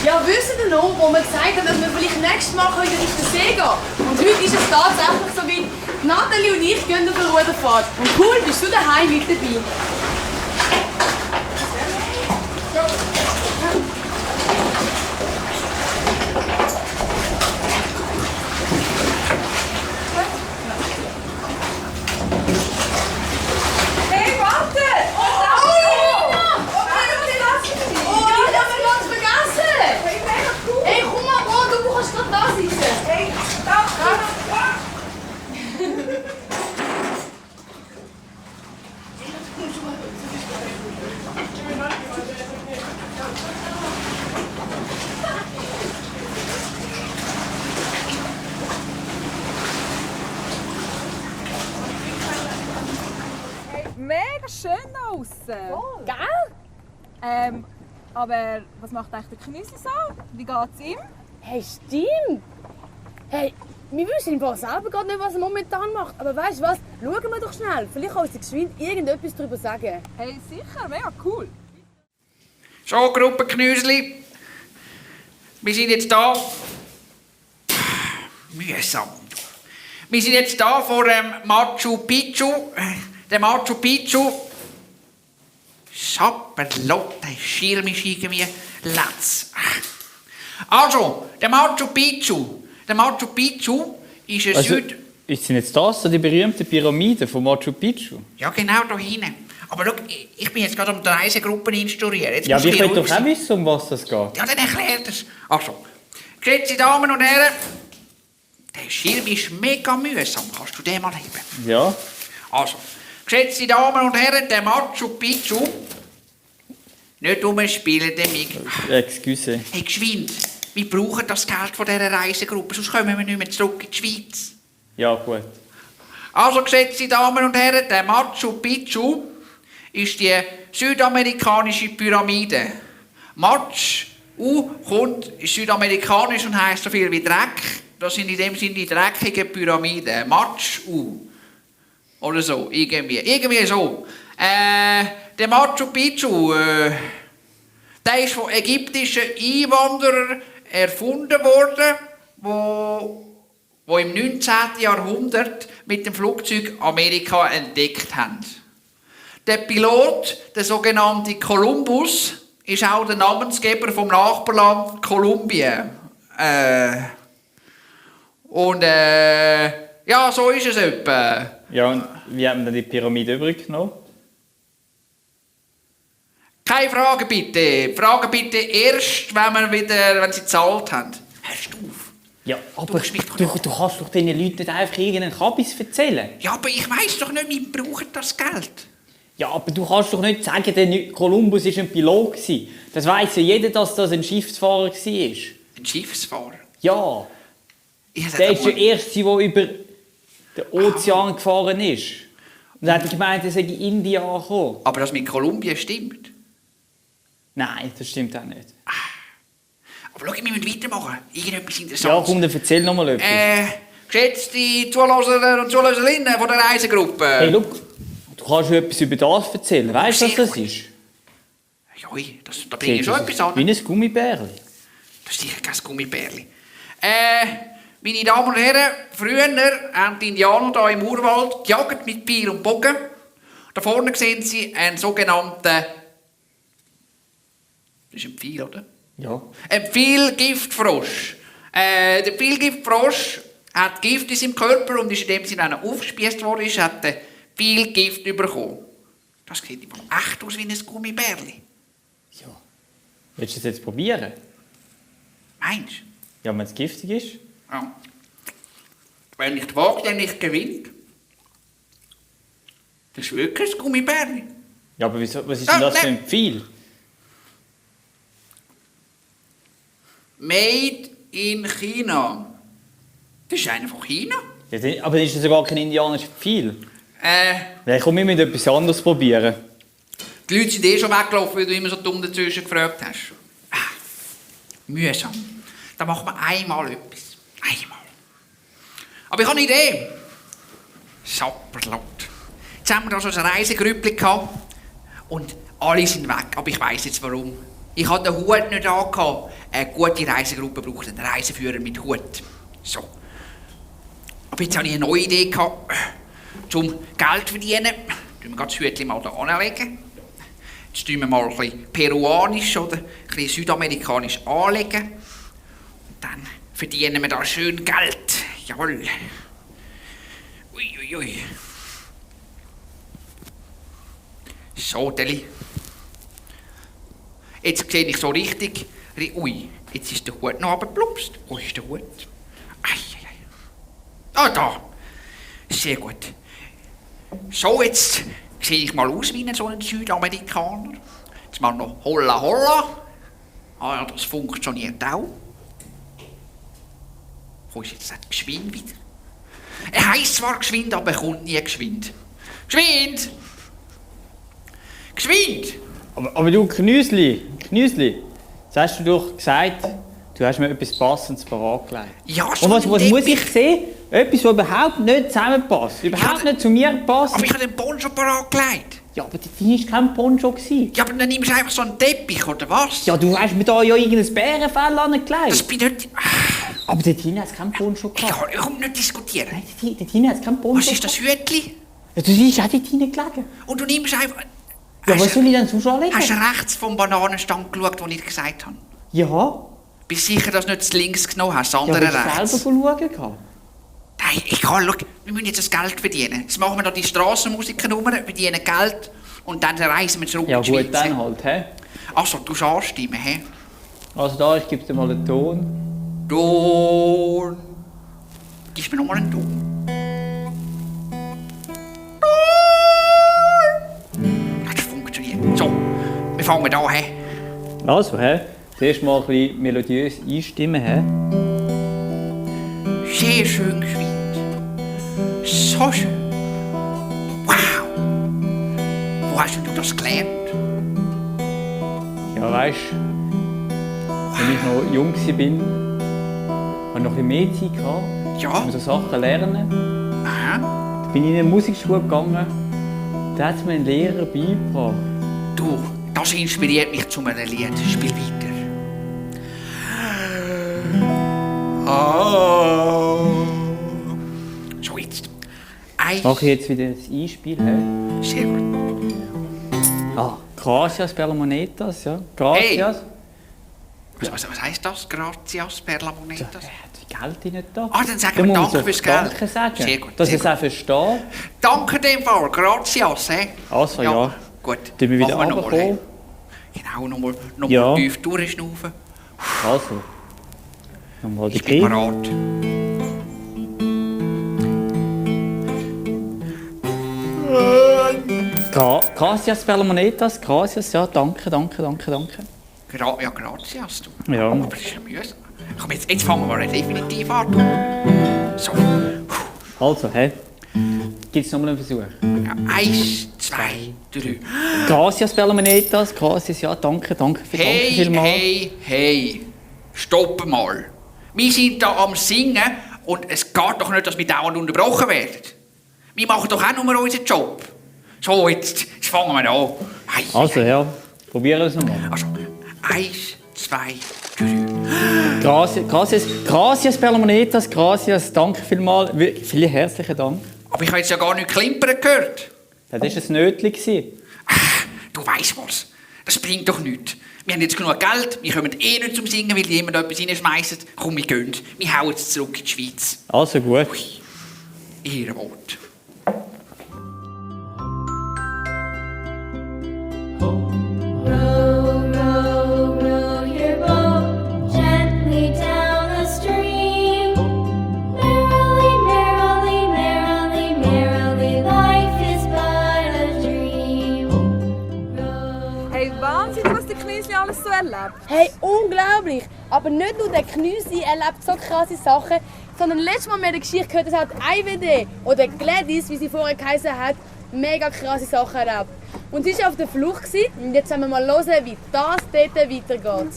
Ja, wisst ihr noch, wo wir gesagt haben, dass wir vielleicht nächstes Mal in Richtung See gehen? Und heute ist es tatsächlich so weit. Nathalie und ich gehen auf eine Ruderfahrt. Und cool, bist du daheim mit dabei? Hey, warte! Hey, komm mal, Bro, du kannst gerade da sitzen. Hey, da! Hey, mega schön da draussen. Gell? Aber was macht eigentlich der Knüssi so? Wie geht's ihm? Hey, stimmt. Hey, wir wissen im Fall selber gerade nicht, was er momentan macht. Aber weißt du was? Schauen wir doch schnell. Vielleicht kann uns geschwind irgendetwas darüber sagen. Hey, sicher, mega cool. So, Gruppe Knüsli. Wir sind jetzt da. Mühsam. Wir sind jetzt da vor dem Machu Picchu. Der Machu Picchu. Schapperlot, der Schirm ist irgendwie letz. Also, der Machu Picchu. Der Machu Picchu ist ein Sind jetzt das so die berühmten Pyramiden von Machu Picchu? Ja, genau da hinten. Aber schau, ich bin jetzt gerade um die Reisegruppen instruieren. Jetzt Ja, musst aber du ich ein will bisschen doch auch ruhig wissen, um was das geht. sein. Ja, dann erklärt es. Also, geschätzte Damen und Herren, der Schirm ist mega mühsam. Kannst du den mal heben? Ja. Also, geschätzte Damen und Herren, der Machu Picchu. Nicht umspielen, der Mig. Excuse. Hey, geschwind. Wir brauchen das Geld von dieser Reisegruppe, sonst kommen wir nicht mehr zurück in die Schweiz. Ja, gut. Also, geschätzte Damen und Herren, der Machu Picchu ist die südamerikanische Pyramide. Machu kommt, ist südamerikanisch und heisst so viel wie Dreck. Das sind in dem Sinne die dreckigen Pyramiden. Machu. Oder so, irgendwie so. Der Machu Picchu, der ist von ägyptischen Einwanderern erfunden worden, wo im 19. Jahrhundert mit dem Flugzeug Amerika entdeckt haben. Der Pilot, der sogenannte Kolumbus, ist auch der Namensgeber vom Nachbarland Kolumbien. Ja, so ist es etwa. Ja, und wie hat man denn die Pyramide übrig genommen? Keine Frage bitte. Fragen bitte erst, wenn sie gezahlt haben. Hörst du auf? Ja, aber musst mich doch nicht- du kannst doch diesen Leuten nicht einfach irgendeinen Kabis erzählen. Ja, aber ich weiss doch nicht, wir brauchen das Geld. Ja, aber du kannst doch nicht sagen, der Kolumbus war ein Pilot. Das weiss ja jeder, dass das ein Schiffsfahrer war. Ein Schiffsfahrer? Ja, Ich sag der ist mal- der Erste, der über den Ozean gefahren ist. Und er hat gemeint, er sei in Indien angekommen. Aber das mit Kolumbien stimmt. Nein, das stimmt auch nicht. Aber schau, wir müssen weitermachen. Irgendetwas Ja, Interessantes. komm, dann erzähl noch mal etwas. Geschätzte Zuhörer und Zuhörerinnen von der Reisegruppe. Hey, schau, du kannst schon etwas über das erzählen. Weißt du, was das ist? Ja, da bringe ich schon etwas an. Wie ein Gummibärli. Das ist sicher kein Gummibärli. Meine Damen und Herren, früher haben die Indianer hier im Urwald gejagt mit Pfeil und Bogen. Da vorne sehen Sie einen sogenannten... Das ist ein Pfeil, oder? Ja. Ein Pfeilgiftfrosch. Der Pfeilgiftfrosch hat Gift in seinem Körper und ist in dem Sinne, wenn er aufgespießt worden ist, hat er Pfeilgift bekommen. Das sieht einfach echt aus wie ein Gummibärli. Ja. Willst du es jetzt probieren? Meinst du? Ja, wenn es giftig ist. Ja. Wenn nicht wagt, dann nicht gewinnt. Das ist wirklich ein Gummibärli. Ja, aber wieso, was ist denn das für ein Pfeil? Made in China. Das ist einer von China. Ja, aber ist das ja gar kein indianischer Pfeil? Äh, Nein, komm, wir müssen etwas anderes probieren. die Leute sind eh schon weggelaufen, weil du immer so dumm dazwischen gefragt hast. Mühsam. Da machen wir einmal etwas. Einmal. Aber ich habe eine Idee. Sapperlot. Jetzt haben wir da so ein Reisegrüppli gehabt. Und alle sind weg. Aber ich weiss jetzt warum. Ich hatte den Hut nicht angehabt. Eine gute Reisegruppe braucht einen Reiseführer mit Hut. So. Aber jetzt hatte ich eine neue Idee gehabt, zum Geld zu verdienen. Tun wir das Hütchen mal hier anlegen. Jetzt tun wir mal ein bisschen peruanisch oder ein bisschen südamerikanisch anlegen. Und dann verdienen wir da schön Geld. Jawohl. Ui, ui, ui. So, Deli. Jetzt sehe ich so richtig. Ui, jetzt ist der Hut noch runtergeplumpst. Wo ist der Hut? Ei, ei, ei. Ah, da. Sehr gut. So, jetzt sehe ich mal aus wie so ein Südamerikaner. Jetzt mal noch Holla Holla. Ah ja, das funktioniert auch. Wo ist jetzt das geschwind wieder? Er heisst zwar geschwind, aber er kommt nie geschwind. Geschwind! Geschwind! Aber du, Knüsli, jetzt hast du doch gesagt, du hast mir etwas Passendes paratgelegt. Ja, und was muss ich sehen? Etwas, das überhaupt nicht zusammenpasst, überhaupt nicht zu mir passt. Aber ich habe den Poncho paratgelegt. Ja, aber das war kein Poncho. Ja, aber dann nimmst du einfach so einen Teppich, oder was? Ja, du hast mir da ja irgendein Bärenfell angelegt. Das bin nicht... Aber dort hinten hat es keinen Poncho gehabt. Ich kann nicht diskutieren. Nein, dort hinten hat es keinen Poncho. Was ist das Hütchen? Ja, du siehst auch dort hinten gelegen. Und du nimmst einfach... Ja, was soll ich denn sonst anlegen? Hast du rechts vom Bananenstand geschaut, wo ich gesagt habe? Ja. Bist du sicher, dass du nicht das links genommen hast, das andere ja, rechts? Ich selber schauen. Nein, ich kann, schau, wir müssen jetzt das Geld verdienen. Jetzt machen wir da die Strassenmusikernummer, verdienen Geld und dann reisen wir zurück ja, in die Schweiz. Ja gut, dann halt, hä? Achso, du musst anstimmen, hä? Also da, ich gebe dir mal einen Ton. Ton. Gib mir nochmal einen Ton. Das funktioniert. So, wir fangen da an, hä? Also, hä? Zuerst mal ein bisschen melodiös einstimmen, hä? Sehr schön geschwind. So schön. Wow. Wo hast du das gelernt? Ja, weißt du, wenn ich noch jung war, hatte ich noch ein bisschen mehr Zeit gehabt, Ja. um so Sachen lernen. Aha. Da bin ich in eine Musikschule gegangen, da hat mir ein Lehrer beigebracht. Du, das inspiriert mich zu einem Lied. Spiel weiter. So, jetzt. Mache ich jetzt wieder das Einspiel, hä? Sehr gut. Ah, Gracias per la monedas, ja. Gracias. Hey. Was heisst das? Gracias per la monedas? Ja, die Geld nicht da. Ah, dann sagen wir Danke fürs Geld. Danke sagen. Sehr gut. Dass ich es auch verstehe. Danke dem Fall. Gracias, hä? Also, ja. Gut. Tun wir wieder Machen wir runterkommen. Genau, nochmal Ja. tief durchschnaufen. Also. Nochmal die Ich bin Knie. bereit. Gracias per la monedas. Gracias, ja. Danke. Ja, gracias, du. Ja. Aber das ist ja mühsam. Komm, jetzt fangen wir definitiv an. So. Also, hä? Gibt es nochmal einen Versuch? Ja, 1, 2, 3. Gracias per la monedas. Gracias, ja. Danke vielmals. Hey. Stopp mal. Wir sind da am Singen und es geht doch nicht, dass wir dauernd unterbrochen werden. Wir machen doch auch nur unseren Job. So, jetzt fangen wir an. Also, ja. Probieren wir es nochmal. Also, 1, 2, 3. Gracias per la monedas. Gracias. Danke vielmals. Vielen herzlichen Dank. Aber ich habe jetzt ja gar nicht klimpern gehört. Das war ein Nötchen. Du weißt was, das bringt doch nichts. Wir haben jetzt genug Geld, wir kommen eh nicht zum Singen, weil jemand etwas reinschmeißt. Komm, wir gehen. Wir hauen jetzt zurück in die Schweiz. Also gut. Ehrenwort. Alles so erlebt. Hey, unglaublich! Aber nicht nur der Knüsi erlebt so krasse Sachen, sondern letztes Mal haben wir eine Geschichte gehört, dass hat IWD oder Gladys, wie sie vorher geheißen hat, mega krasse Sachen erlebt. Und sie war auf der Flucht und jetzt wollen wir mal hören, wie das dort weitergeht.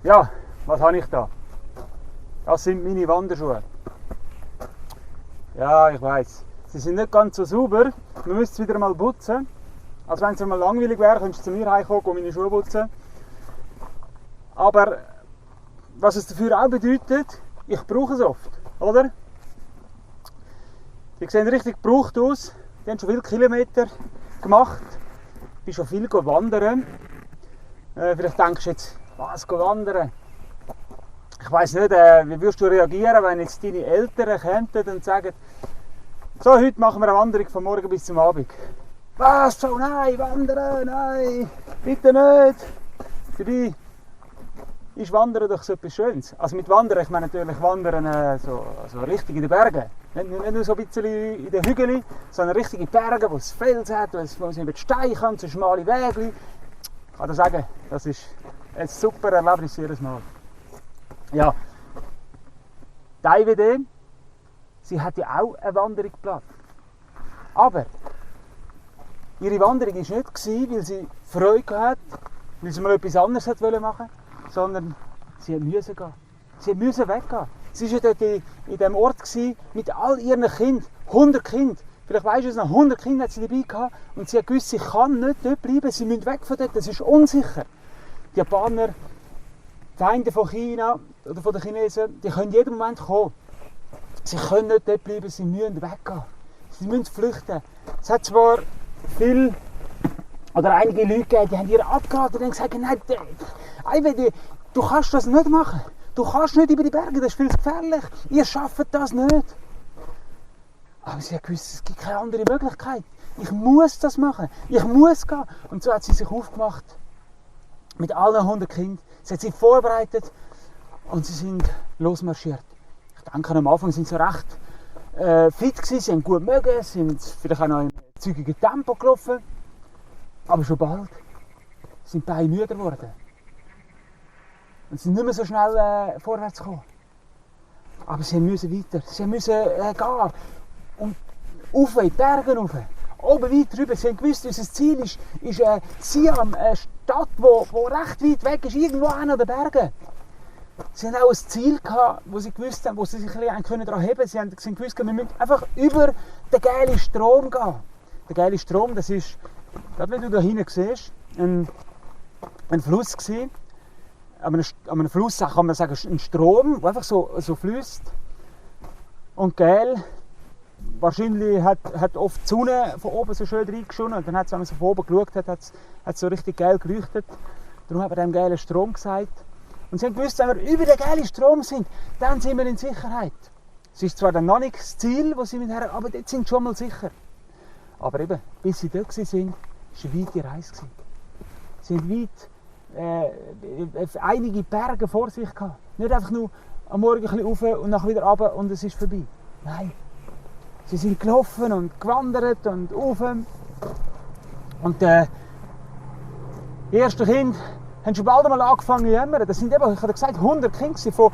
Ja, was habe ich da? Das sind meine Wanderschuhe. Ja, ich weiß. Sie sind nicht ganz so sauber. Man müsste sie wieder mal putzen. Also wenn es mal langweilig wäre, könntest du zu mir heimkommen und meine Schuhe putzen. Aber was es dafür auch bedeutet, ich brauche es oft, oder? Die sehen richtig gebraucht aus. Die haben schon viele Kilometer gemacht. Ich bin schon viel wandern. Vielleicht denkst du jetzt, was wandern? Ich weiss nicht, wie würdest du reagieren, wenn jetzt deine Eltern kämen und sagen, so, heute machen wir eine Wanderung von morgen bis zum Abend. Was? So, nein, wandern, nein, bitte nicht. Für dich ist Wandern doch so etwas Schönes. Also mit Wandern, ich meine natürlich Wandern so richtig in den Bergen. Nicht nur so ein bisschen in den Hügeln, sondern richtig in den Bergen, wo es Fels hat, wo man über die Steine kann, so schmale Wege. Ich kann dir sagen, das ist ein super Erlebnis jedes Mal. Ja, die IWD, sie hat ja auch eine Wanderung geplant. Aber ihre Wanderung war nicht, weil sie Freude hatte, weil sie mal etwas anderes machen wollte, sondern sie musste gehen. Sie musste weggehen. Sie war dort in diesem Ort mit all ihren Kindern, 100 Kinder. Vielleicht weisst du es noch, 100 Kinder hat sie dabei gehabt und sie hat gewusst, sie kann nicht dort bleiben, sie müssen weg von dort, das ist unsicher. Die Japaner, die Feinde von China oder von den Chinesen, die können jeden Moment kommen. Sie können nicht dort bleiben, sie müssen weggehen. Sie müssen flüchten. Es hat zwar viele oder einige Leute gegeben, die haben ihr abgeraten und gesagt, nein, du kannst das nicht machen. Du kannst nicht über die Berge, das ist viel zu gefährlich. Ihr schafft das nicht. Aber sie hat gewusst, es gibt keine andere Möglichkeit. Ich muss das machen. Ich muss gehen. Und so hat sie sich aufgemacht. Mit allen 100 Kindern. Sie hat sich vorbereitet. Und sie sind losmarschiert. Ich denke, am Anfang sind sie recht fit gewesen. Sie haben gut mögen. Sie sind vielleicht auch noch im zügigen Tempo gelaufen. Aber schon bald sind die Beine müde geworden. Und sie sind nicht mehr so schnell vorwärts gekommen. Aber sie müssen weiter. Sie müssen gehen. Und auf in die Berge rauf. Oben weit drüber. Sie haben gewusst, unser Ziel ist Siam, eine Stadt, die recht weit weg ist, irgendwo an den Bergen. Sie haben auch ein Ziel gehabt, wo sie gewusst haben, wo sie sich daran heben können. Sie haben gewusst, wir müssen einfach über den geilen Strom gehen. Der geile Strom, das ist, gerade wie du da hinten siehst, ein Fluss gewesen. An einem Fluss kann man sagen, ein Strom, der einfach so fließt. Und geil, wahrscheinlich hat oft die Sonne von oben so schön reingeschonen und dann hat es, wenn man so von oben geschaut hat, hat es so richtig geil geleuchtet. Darum hat man dem geilen Strom gesagt. Und sie haben gewusst, wenn wir über den geilen Strom sind, dann sind wir in Sicherheit. Es ist zwar dann noch nicht das Ziel, wo sie mit her, aber dort sind sie schon mal sicher. Aber eben, bis sie dort waren, war eine weite Reise. Sie haben weit einige Berge vor sich gehabt. Nicht einfach nur am Morgen ein bisschen rauf und nachher wieder runter und es ist vorbei. Nein. Sie sind gelaufen und gewandert und rauf. Und die ersten Kinder haben schon bald einmal angefangen zu jammern. Das sind eben, ich habe gesagt, 100 Kinder von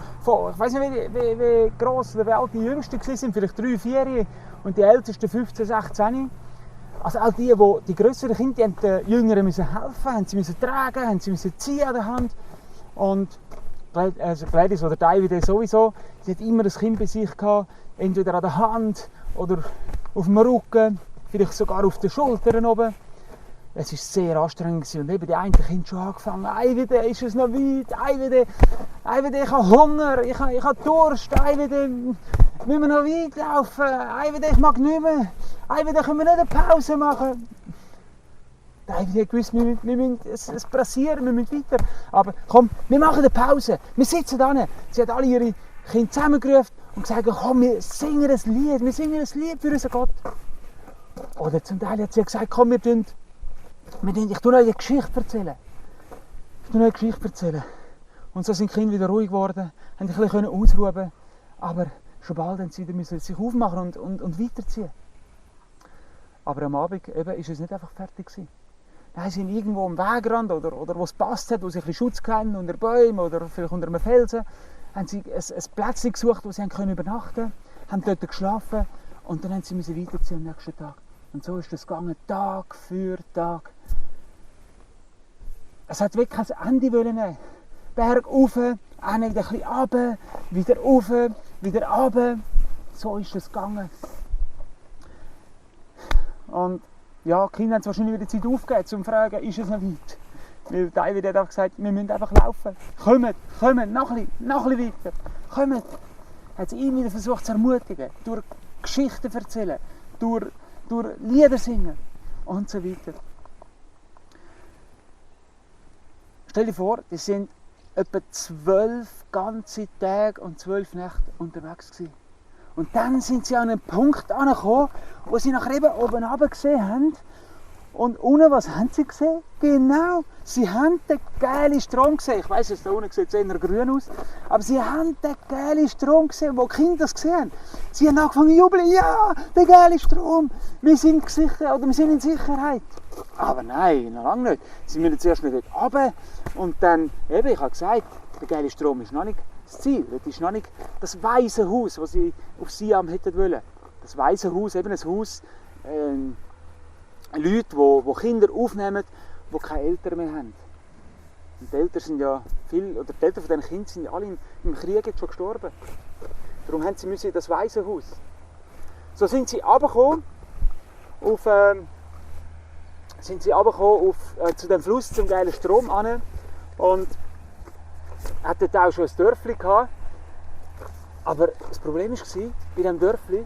ich weiß nicht, wie gross oder wie alt die Jüngsten waren, vielleicht 3, 4 und die Ältesten 15, 16. Also auch die grösseren Kinder, die haben den Jüngeren müssen helfen, haben sie müssen tragen, haben sie müssen ziehen an der Hand. Und Gladys oder David sowieso, sie hat immer ein Kind bei sich gehabt, entweder an der Hand oder auf dem Rücken, vielleicht sogar auf den Schultern oben. Es war sehr anstrengend und eben die einen Kinder schon angefangen. Eiwede, ist es noch weit? Eiwede, ich habe Hunger, ich habe Durst. Eiwede, müssen wir noch weit laufen? Eiwede, ich mag nicht mehr. Eiwede, können wir nicht eine Pause machen? Eiwede hat gewusst, es passiert, wir müssen weiter. Aber komm, wir machen eine Pause. Wir sitzen da. Sie hat alle ihre Kinder zusammengerufen und gesagt, komm, wir singen ein Lied für unseren Gott. Oder zum Teil hat sie gesagt, komm, ich tue euch eine Geschichte erzählen. Und so sind die Kinder wieder ruhig geworden, haben ein bisschen ausruhen, aber schon bald haben sie wieder sich aufmachen und weiterziehen. Aber am Abend eben, ist es nicht einfach fertig gewesen. Nein, sie sind irgendwo am Wegrand oder wo es passt hat, wo sie ein bisschen Schutz hatten, unter Bäumen oder vielleicht unter einem Felsen, haben sie ein Plätzchen gesucht, wo sie übernachten können, haben dort geschlafen und dann mussten sie weiterziehen am nächsten Tag. Und so ist es gegangen, Tag für Tag. Es hat wirklich kein Ende nehmen. Berg rauf, dann wieder ein bisschen runter, wieder rauf, wieder runter. So ist es gegangen. Und ja, die Kinder haben wahrscheinlich wieder Zeit aufgegeben, um zu fragen, ist es noch weit? Weil David hat einfach gesagt, wir müssen einfach laufen. Kommt, noch ein bisschen weiter. Kommt. Hat sie ihn wieder versucht zu ermutigen, durch Geschichten erzählen, durch Lieder singen und so weiter. Stell dir vor, die sind etwa 12 ganze Tage und 12 Nächte unterwegs gewesen. Und dann sind sie an einen Punkt angekommen, wo sie nachher eben oben runter gesehen haben. Und unten, was haben sie gesehen? Genau, sie haben den geilen Strom gesehen. Ich weiss, da unten sieht es eher grün aus. Aber sie haben den geilen Strom gesehen, wo die Kinder das gesehen haben. Sie haben angefangen zu jubeln. Ja, der geile Strom. Wir sind in Sicherheit. Aber nein, noch lange nicht. Sie müssen zuerst nicht dort runter. Und dann, eben, ich habe gesagt, der geile Strom ist noch nicht das Ziel. Das ist noch nicht das weiße Haus, das sie auf Siam hätten wollen. Das weiße Haus, eben ein Haus, Leute, die Kinder aufnehmen, die keine Eltern mehr haben. Und die Eltern sind ja oder die Eltern von diesen Kindern sind ja alle im Krieg jetzt schon gestorben. Darum müssen sie in das weiße Haus. So sind sie runtergekommen zu dem Fluss, zum geilen Strom an. Und hat dort auch schon ein Dörfli gehabt. Aber das Problem war, bei diesem Dörfli,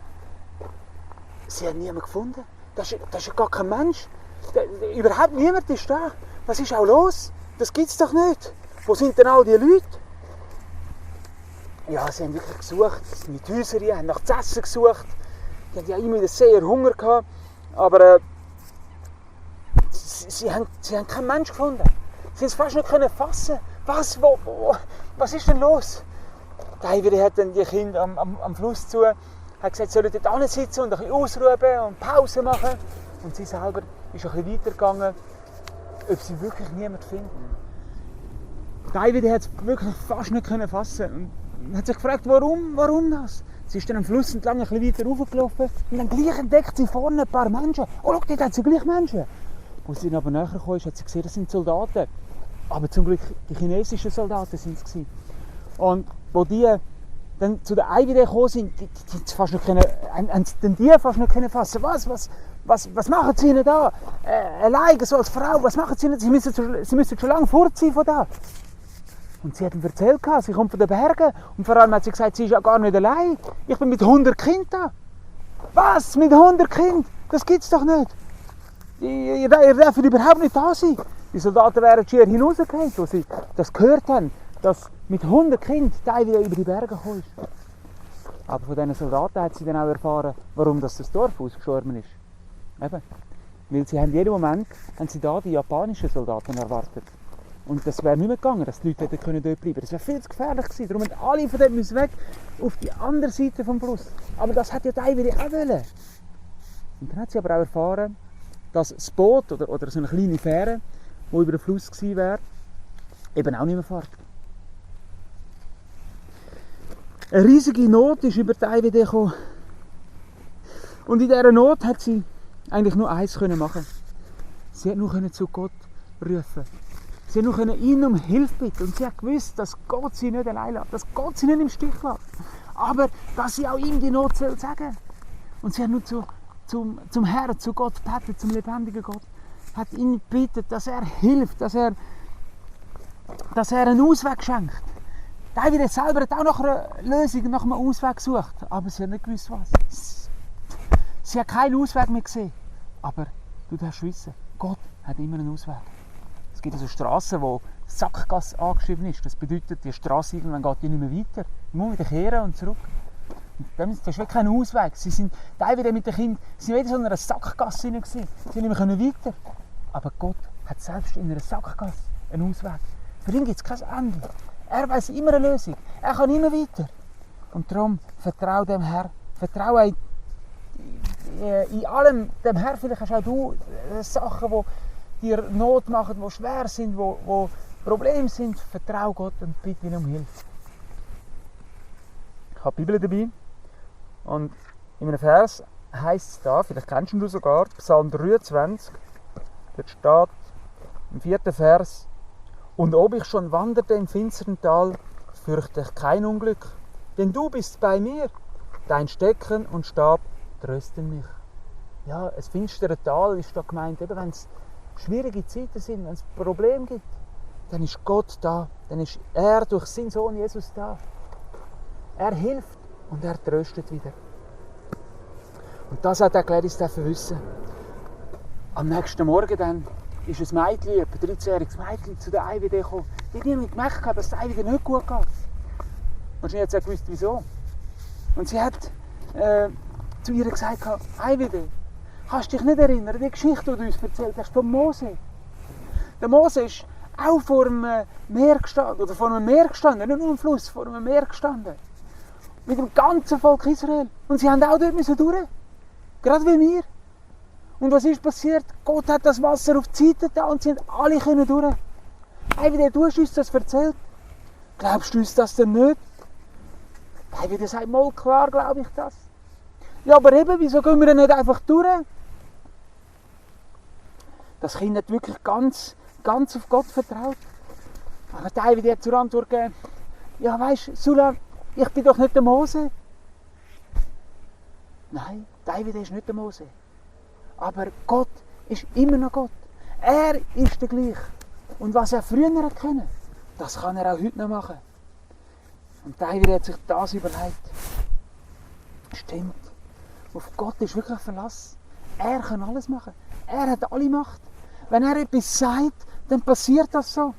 sie haben niemanden gefunden. Das ist ja gar kein Mensch. Überhaupt niemand ist da. Was ist auch los? Das gibt es doch nicht. Wo sind denn all die Leute? Ja, sie haben wirklich gesucht, mit Häusern, haben nach zu essen gesucht. Die hatten ja immer sehr Hunger gehabt. Aber sie haben keinen Mensch gefunden. Sie haben es fast nicht fassen. Was ist denn los? David hat dann die Kinder am Fluss zu, hat gesagt, sie sollen dort hinsitzen und ein bisschen ausruhen und Pause machen. Und sie selber ist ein bisschen weitergegangen, ob sie wirklich niemanden finden. David hat es wirklich fast nicht fassen und hat sich gefragt, warum das? Sie ist dann am Fluss entlang ein bisschen weiter raufgelaufen und dann gleich entdeckt sie vorne ein paar Menschen. Oh, schau, dort hat sie gleich Menschen. Als sie dann aber näher kam, hat sie gesehen, das sind Soldaten. Aber zum Glück die chinesischen Soldaten sind es. Und wo die dann zu der Ei wieder gekommen sind, haben die fast nicht fassen. Was machen sie denn da? Alleine, so als Frau, was machen sie denn? Sie müssen schon lange fort sein von da. Und sie hat ihm erzählt, sie kommt von den Bergen. Und vor allem hat sie gesagt, sie ist ja gar nicht allein. Ich bin mit 100 Kindern da. Was? Mit 100 Kindern? Das gibt's doch nicht. Ihr dürft überhaupt nicht da sein. Die Soldaten wären schier hinausgefallen, als sie das gehört haben, dass mit 100 Kindern Teil wieder über die Berge gekommen ist. Aber von diesen Soldaten hat sie dann auch erfahren, warum das Dorf ausgestorben ist. Eben. Weil sie jeden Moment da die japanischen Soldaten erwartet. Und das wäre nicht mehr gegangen, dass die Leute dort bleiben können. Das wäre viel zu gefährlich gewesen. Darum mussten alle von dort weg auf die andere Seite des Flusses. Aber das hat ja David auch wollen. Und dann hat sie aber auch erfahren, dass das Boot oder so eine kleine Fähre, die über den Fluss gewesen wäre, eben auch nicht mehr fährt. Eine riesige Not ist über David gekommen. Und in dieser Not hat sie eigentlich nur eins machen. Sie hat nur zu Gott rufen. Sie hat nur ihn um Hilfe bitten. Und sie hat gewusst, dass Gott sie nicht allein lässt, dass Gott sie nicht im Stich lässt. Aber dass sie auch ihm die Not sagen soll. Und sie hat nur zum Herrn, zu Gott betet, zum lebendigen Gott. Hat ihn gebeten, dass er hilft, dass er einen Ausweg schenkt. David selber hat auch nach einer Lösung, nach einem Ausweg gesucht. Aber sie hat nicht gewusst, was. Sie hat keinen Ausweg mehr gesehen. Aber du darfst wissen, Gott hat immer einen Ausweg. Es gibt also Strassen, wo Sackgasse angeschrieben ist. Das bedeutet, die Strasse irgendwann geht die nicht mehr weiter. Du musst wieder kehren und zurück. Und das ist wirklich kein Ausweg. David mit den Kindern sind wieder so in einer Sackgasse hinein. Sie nicht mehr weiter. Aber Gott hat selbst in einer Sackgasse einen Ausweg. Für ihn gibt es kein Ende. Er weiss immer eine Lösung. Er kann immer weiter. Und darum vertraue dem Herrn. Vertraue in allem dem Herrn. Vielleicht hast auch du Sachen, die dir Not machen, die schwer sind, die Probleme sind. Vertraue Gott und bitte ihn um Hilfe. Ich habe die Bibel dabei. Und in einem Vers heisst es da, vielleicht kennst du sogar, Psalm 23. Dort steht im 4. Vers: Und ob ich schon wanderte im finsteren Tal, fürchte ich kein Unglück, denn du bist bei mir. Dein Stecken und Stab trösten mich. Ja, ein finsteres Tal ist da gemeint, eben wenn es schwierige Zeiten sind, wenn es Probleme gibt, dann ist Gott da, dann ist er durch seinen Sohn Jesus da. Er hilft und er tröstet wieder. Und das hat auch Gladys wissen. Am nächsten Morgen dann ist ein Mädchen, etwa 13-jähriges Mädchen, zu der IWD gekommen. Die hat irgendwie gemerkt, dass es IWD nicht gut geht. Wahrscheinlich hat sie auch gewusst, wieso. Und sie hat zu ihr gesagt, IWD, kannst du dich nicht erinnern, die Geschichte, die du uns erzählt hast, von Mose? Der Mose ist auch vor einem Meer gestanden, oder vor einem Meer gestanden, nicht nur am Fluss, vor einem Meer gestanden. Mit dem ganzen Volk Israel. Und sie haben auch dort durch. Gerade wie wir. Und was ist passiert? Gott hat das Wasser auf die Seite getan und sie alle können durch. IWD, du hast uns das erzählt. Glaubst du uns das denn nicht? IWD sagt, mal klar glaube ich das. Ja, aber eben, wieso gehen wir denn nicht einfach durch? Das Kind hat wirklich ganz auf Gott vertraut. Aber die IWD hat zur Antwort gegeben, ja weisst, Sulan, ich bin doch nicht der Mose. Nein, die IWD ist nicht der Mose. Aber Gott ist immer noch Gott. Er ist der gleiche. Und was er früher hat können, das kann er auch heute noch machen. Und die IWD hat sich das überlegt. Stimmt. Auf Gott ist wirklich Verlass. Er kann alles machen. Er hat alle Macht. Wenn er etwas sagt, dann passiert das so.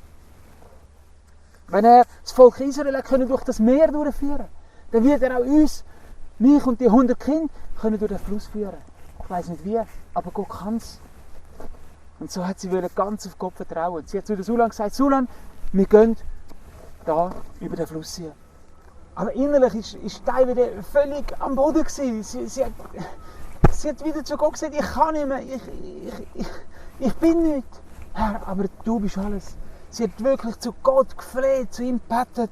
Wenn er das Volk Israel durch das Meer durchführen, dann wird er auch uns, mich und die 100 Kinder, durch den Fluss führen. Ich weiss nicht wie, aber Gott kann es. Und so hat sie ganz auf Gott vertrauen. Sie hat zu der Sulan gesagt, Sulan, wir gehen da über den Fluss hier. Aber innerlich ist die wieder völlig am Boden gewesen. Sie hat wieder zu Gott gesagt, ich kann nicht mehr, ich bin nicht. Herr, aber du bist alles. Sie hat wirklich zu Gott gefleht, zu ihm gebetet.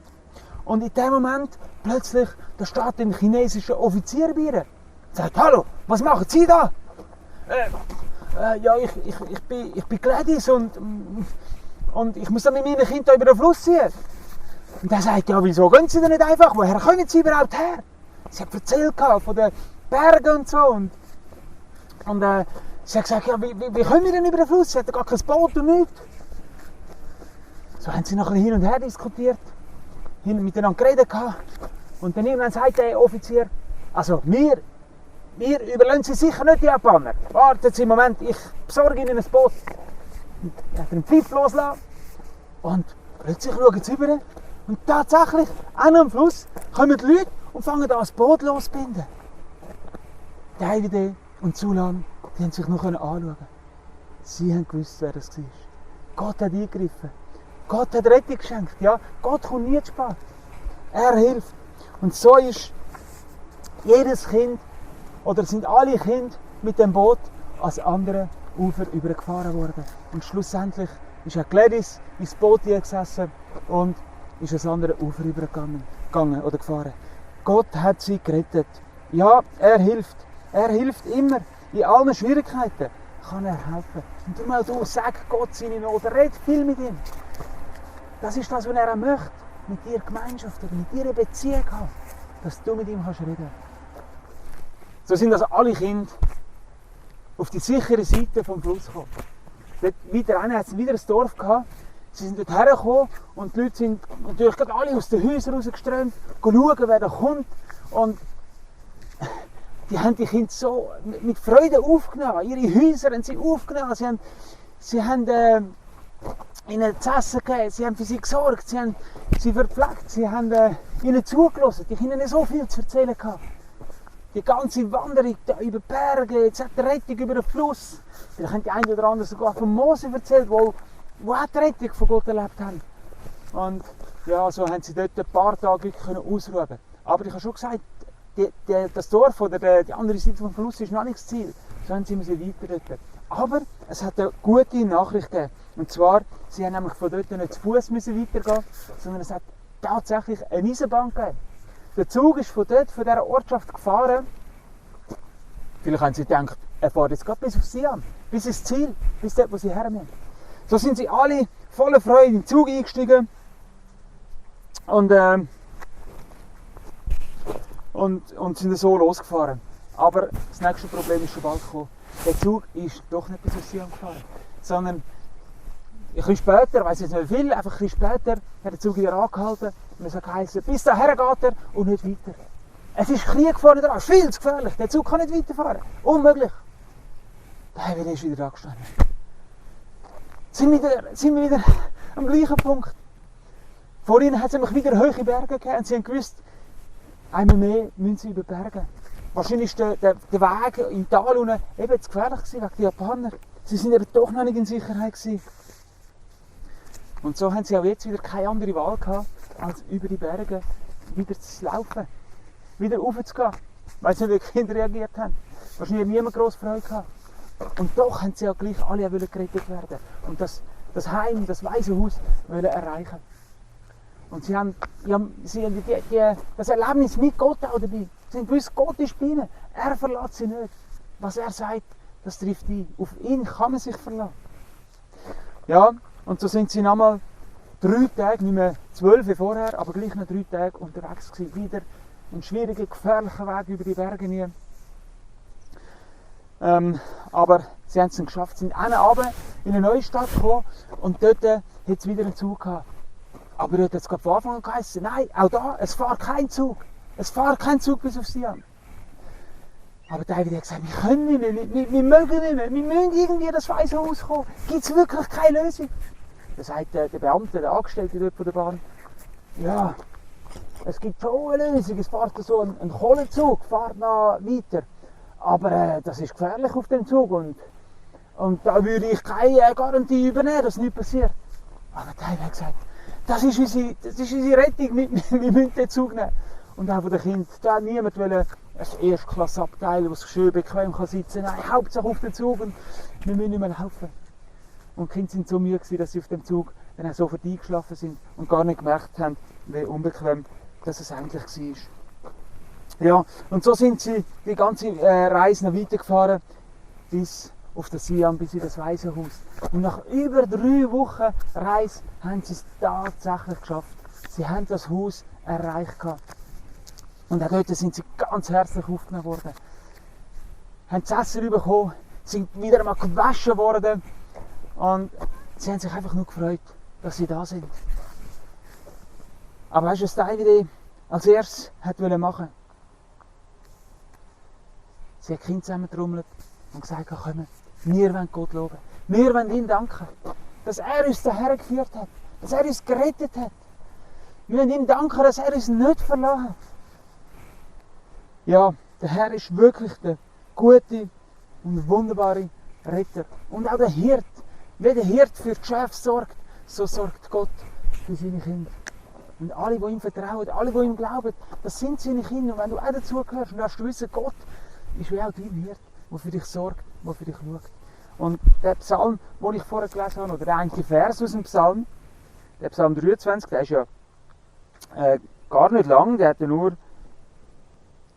Und in dem Moment, plötzlich, da steht ein chinesischer Offizier bei ihr. Sagt, hallo, was machen Sie da? Ja, ich bin Gladys und ich muss dann mit meinen Kindern über den Fluss ziehen. Und er sagt, ja, wieso gehen Sie denn nicht einfach? Woher kommen Sie überhaupt her? Sie hat erzählt von den Bergen und so. Und sie hat gesagt, ja, wie kommen wir denn über den Fluss? Sie hat gar kein Boot und nichts. So haben sie noch ein bisschen hin und her diskutiert, miteinander geredet. Und dann irgendwann sagt der Offizier, also wir überlassen Sie sicher nicht die Japaner. Warten Sie einen Moment, ich besorge Ihnen ein Boot. Und er hat den Pfiff losgelassen. Und plötzlich schauen sie rüber. Und tatsächlich, an am Fluss, kommen die Leute und fangen an, das Boot loszubinden. Die IWD und Sulan, die haben sich noch anschauen. Sie haben gewusst, wer das war. Gott hat eingegriffen. Gott hat Rettung geschenkt. Ja? Gott kommt nie zu spät. Er hilft. Und so ist jedes Kind, oder sind alle Kinder mit dem Boot ans andere Ufer übergefahren worden. Und schlussendlich ist auch Gladys ins Boot gesessen und ist ans andere Ufer übergegangen oder gefahren. Gott hat sie gerettet. Ja, er hilft. Er hilft immer. In allen Schwierigkeiten kann er helfen. Und darum auch du, sag Gott seine Not. Red viel mit ihm. Das ist das, was er auch möchte. Mit dir Gemeinschaft oder mit dir eine Beziehung haben. Dass du mit ihm reden kannst. So sind also alle Kinder auf die sichere Seite vom Fluss gekommen. Dort weiter hat es wieder ein Dorf gehabt. Sie sind dort hergekommen und die Leute sind natürlich gerade alle aus den Häusern rausgeströmt, schauen, wer da kommt. Und die haben die Kinder so mit Freude aufgenommen. Ihre Häuser haben sie aufgenommen. Sie haben ihnen zu essen gegeben, sie haben für sie gesorgt, sie haben sie verpflegt, sie haben ihnen zugelassen. Die Kinder hatten so viel zu erzählen gehabt. Die ganze Wanderung da über die Berge, jetzt hat die Rettung über den Fluss. Vielleicht haben die einen oder anderen sogar von Mose erzählt, wo auch die Rettung von Gott erlebt haben. Und ja, so haben sie dort ein paar Tage wirklich ausruhen. Aber ich habe schon gesagt, das Dorf oder die andere Seite des Flusses ist noch nicht das Ziel. So haben sie weiter dort. Aber es hat eine gute Nachricht gegeben. Und zwar, sie haben nämlich von dort nicht zu Fuß weitergehen, sondern es hat tatsächlich eine Eisenbahn gegeben. Der Zug ist von dort, von dieser Ortschaft gefahren. Vielleicht haben sie gedacht, er fährt jetzt gerade bis auf Siam, bis ins Ziel, bis dort, wo sie her müssen. So sind sie alle voller Freude in den Zug eingestiegen und sind so losgefahren. Aber das nächste Problem ist schon bald gekommen. Der Zug ist doch nicht bis auf Sion gefahren, sondern ein bisschen später, ich weiss jetzt nicht viel, einfach ein bisschen später, hat der Zug wieder angehalten und es hat geheißen, bis dahin geht er und nicht weiter. Es ist Krieg vorne dran, es ist viel zu gefährlich, der Zug kann nicht weiterfahren, unmöglich. Der Herr ist wieder angestanden. Sind wir wieder am gleichen Punkt. Vor ihnen hat es nämlich wieder hohe Berge gegeben und sie haben gewusst, einmal mehr müssen sie über Berge. Wahrscheinlich war der Weg im Tal unten eben zu gefährlich wegen den Japanern. Sie sind eben doch noch nicht in Sicherheit gewesen. Und so haben sie auch jetzt wieder keine andere Wahl gehabt, als über die Berge wieder zu laufen. Wieder raufzugehen, weil sie nicht, wie die Kinder reagiert haben. Wahrscheinlich hat niemand grosse Freude gehabt. Und doch haben sie ja gleich alle gerettet werden und das Heim, das Waisenhaus erreichen. Und sie haben das Erlebnis mit Gott auch dabei. Sie haben gewusst, Gott ist bei ihnen. Er verlässt sie nicht. Was er sagt, das trifft ein. Auf ihn kann man sich verlassen. Ja, und so sind sie nochmal 3 Tage, nicht mehr 12 wie vorher, aber gleich noch 3 Tage unterwegs gewesen. Wieder einen schwierigen, gefährlichen Weg über die Berge nie. Aber sie haben es dann geschafft. Sie sind runter in eine neue Stadt gekommen und dort hat es wieder einen Zug gehabt. Aber dort hat es von Anfang an geheißen, nein, auch da, es fährt kein Zug. Es fährt kein Zug bis auf Sion. Aber David hat gesagt, wir können nicht mehr, wir mögen nicht mehr, wir müssen irgendwie in das Waisenhaus kommen. Gibt es wirklich keine Lösung? Da sagt der Beamte, der Angestellte dort von der Bahn, ja, es gibt schon eine Lösung, es fährt so ein Kohlenzug, fährt noch weiter. Aber das ist gefährlich auf dem Zug und da würde ich keine Garantie übernehmen, dass nichts passiert. Aber David hat gesagt, das ist unsere Rettung, wir müssen den Zug nehmen. Und auch von den Kindern, da hat niemand ein Erstklasse-Abteil, das schön bequem sitzen kann. Nein, Hauptsache auf den Zug und wir müssen nicht mehr laufen. Und die Kinder sind so müde gewesen, dass sie auf dem Zug dann auch sofort eingeschlafen sind und gar nicht gemerkt haben, wie unbequem das es eigentlich war. Ja, und so sind sie die ganze Reise noch weitergefahren, bis auf das Sion, bis in das Waisenhaus. Und nach über 3 Wochen Reise haben sie es tatsächlich geschafft. Sie haben das Haus erreicht. Und auch dort sind sie ganz herzlich aufgenommen worden. Haben das Essen bekommen, sind wieder einmal gewaschen worden. Und sie haben sich einfach nur gefreut, dass sie da sind. Aber weißt du, was David als erstes machen wollte? Sie hat die Kinder zusammengetrommelt und gesagt, komm, wir wollen Gott loben. Wir wollen ihm danken, dass er uns daher geführt hat, dass er uns gerettet hat. Wir wollen ihm danken, dass er uns nicht verlassen hat. Ja, der Herr ist wirklich der gute und wunderbare Retter. Und auch der Hirt. Wie der Hirt für die Geschäfte sorgt, so sorgt Gott für seine Kinder. Und alle, die ihm vertrauen, alle, die ihm glauben, das sind seine Kinder. Und wenn du auch dazugehörst und du hast wissen, Gott ist wie auch dein Hirt, der für dich sorgt, der für dich schaut. Und der Psalm, den ich vorher gelesen habe, oder der einzige Vers aus dem Psalm, der Psalm 23, der ist ja gar nicht lang, der hat ja nur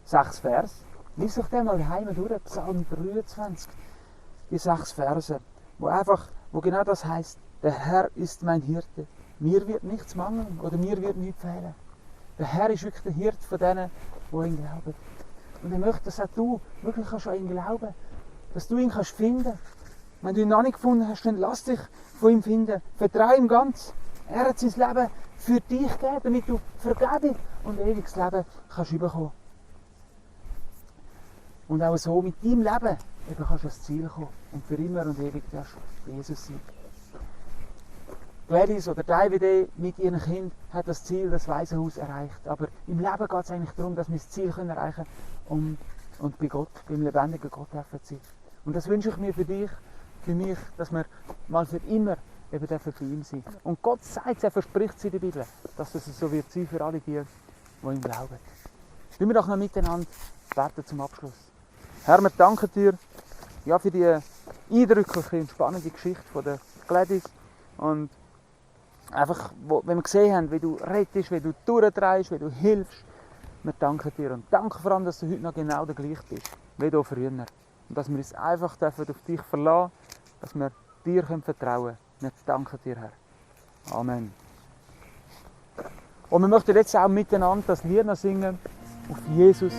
6 Vers. Lies euch den mal daheim durch, Psalm 23, die 6 Verse, wo genau das heisst, der Herr ist mein Hirte, mir wird nichts mangeln oder mir wird nichts fehlen. Der Herr ist wirklich der Hirte von denen, die ihn glauben. Und er möchte, dass auch du wirklich an ihn glauben, dass du ihn finden kannst. Wenn du ihn noch nicht gefunden hast, dann lass dich von ihm finden. Vertraue ihm ganz. Er hat sein Leben für dich gegeben, damit du Vergebung und ewiges Leben kannst bekommen. Und auch so mit deinem Leben eben kannst du ans Ziel kommen und für immer und ewig darfst du Jesus sein. Gladys oder David mit ihren Kindern hat das Ziel, das Waisenhaus erreicht. Aber im Leben geht es eigentlich darum, dass wir das Ziel erreichen können und bei Gott, beim lebendigen Gott dürfen sein. Und das wünsche ich mir für dich, für mich, dass wir mal für immer eben bei ihm sein. Und Gott sagt, er verspricht es in der Bibel, dass das so wird sein für alle die ihm glauben. Wollen wir doch noch miteinander beten zum Abschluss. Herr, wir danken dir für die eindrückliche und spannende Geschichte von der Gladys. Und einfach, wenn wir gesehen haben, wie du rettest, wie du durchdrehst, wie du hilfst, wir danken dir. Und danke vor allem, dass du heute noch genau der gleiche bist, wie du früher. Und dass wir uns einfach auf dich verlassen dürfen, dass wir dir vertrauen können. Wir danken dir, Herr. Amen. Und wir möchten jetzt auch miteinander das Lied noch singen. Auf Jesus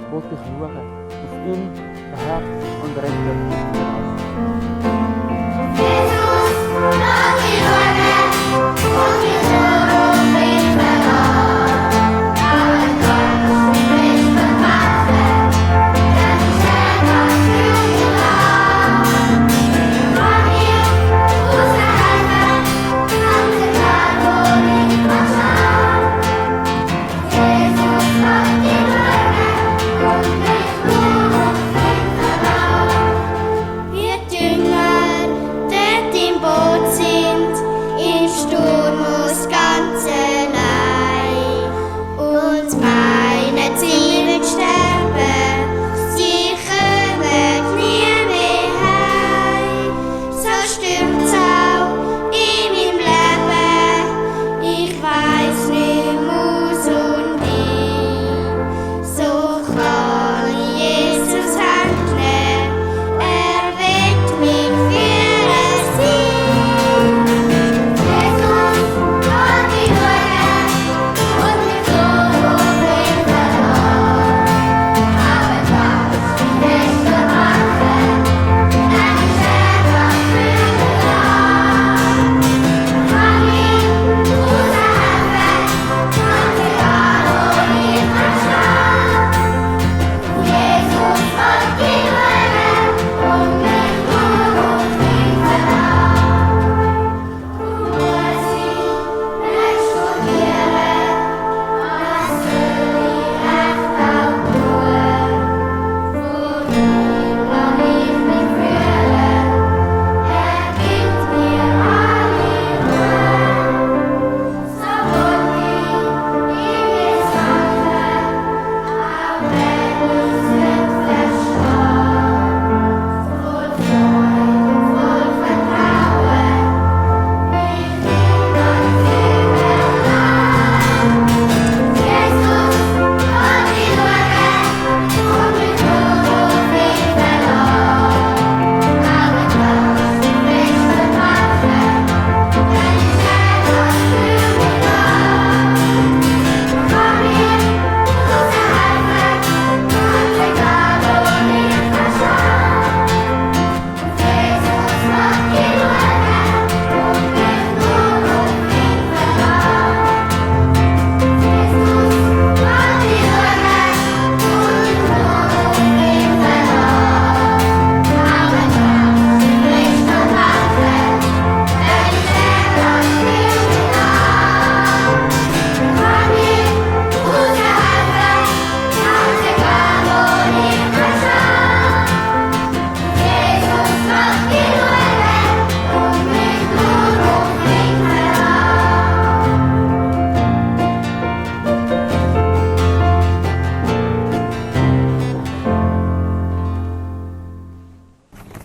will ich schauen. Auf ihn, der Herr und Retter.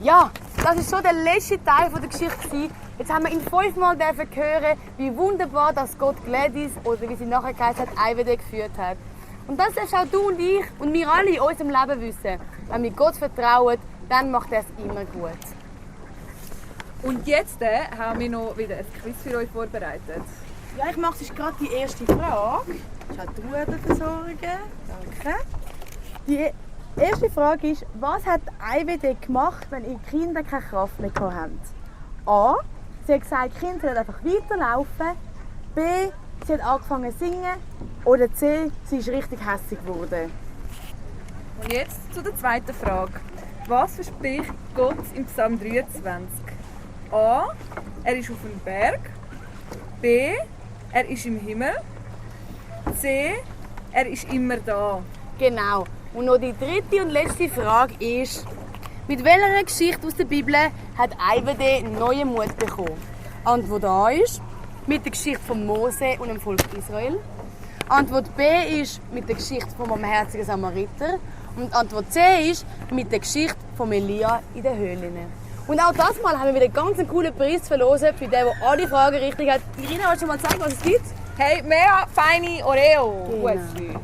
Ja, das war schon der letzte Teil der Geschichte. Jetzt haben wir ihn 5-mal hören, wie wunderbar dass Gott Gladys, oder wie sie nachher geheißen hat, IWD geführt hat. Und das darfst auch du und ich und wir alle in unserem Leben wissen. Wenn wir Gott vertrauen, dann macht er es immer gut. Und jetzt haben wir noch wieder ein Quiz für euch vorbereitet. Ja, ich mache jetzt gerade die erste Frage. Schau du dafür sorgen. Danke. Die erste Frage ist, was hat IWD gemacht, wenn ihre Kinder keine Kraft mehr hatten? A. Sie hat gesagt, die Kinder sollen einfach weiterlaufen. B. Sie hat angefangen zu singen. Oder C. Sie ist richtig hässlich geworden. Und jetzt zu der zweiten Frage. Was verspricht Gott im Psalm 23? A. Er ist auf dem Berg. B. Er ist im Himmel. C. Er ist immer da. Genau. Und noch die dritte und letzte Frage ist, mit welcher Geschichte aus der Bibel hat IWD neuen Mut bekommen? Antwort A ist mit der Geschichte von Mose und dem Volk Israel. Antwort B ist mit der Geschichte vom barmherzigen Samariter. Und Antwort C ist mit der Geschichte von Elia in den Höhlen. Und auch das Mal haben wir wieder ganz einen coolen Preis verlosen für den, der alle Fragen richtig hat. Irina, willst du mal zeigen, was es gibt? Hey, mehr feine Oreo. Genau.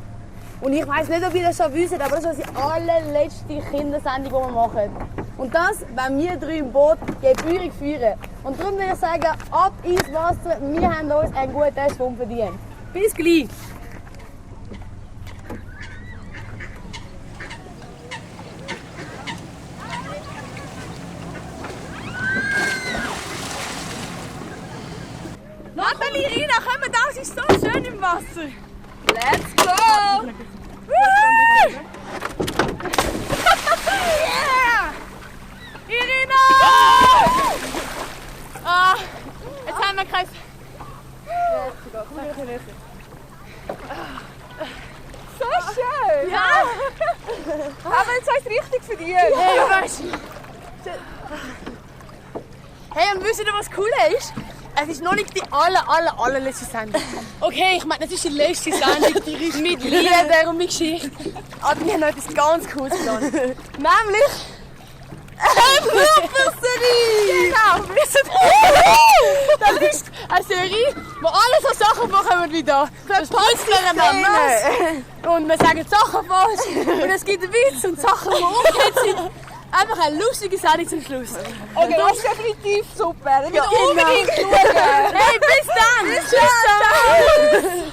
Und ich weiss nicht, ob ihr das schon wisst, aber das ist unsere allerletzte Kindersendung, die wir machen. Und das, wenn wir 3 im Boot gebührig führen. Und darum würde ich sagen, ab ins Wasser. Wir haben uns einen guten Schwung verdient. Bis gleich. Nathalie, Rina, kommen da, es ist so schön im Wasser. Let's go! Yeah! Irina! Ah, jetzt haben wir kein... So schön! Ja! Aber jetzt hast du es richtig verdient. Hey, weißt du? Hey, und wisst ihr, was cool ist? Es ist noch nicht die allerletzte Sendung. Okay, ich meine, es ist die letzte Sendung mit Lieder und mit Geschichte. Aber wir haben noch etwas ganz Cooles geplant. Nämlich... Blubberserie! Genau, das ist eine Serie, wo alle so Sachen vorkommen wie da. Das Panzler nass. Und wir sagen Sachen falsch. Und es gibt Witze und Sachen, die umgekehrt sind. Einfach eine lustige Sendung zum Schluss. Okay, das ist definitiv super. Ich will Ja, unbedingt schauen. Hey, bis dann! Bis dann!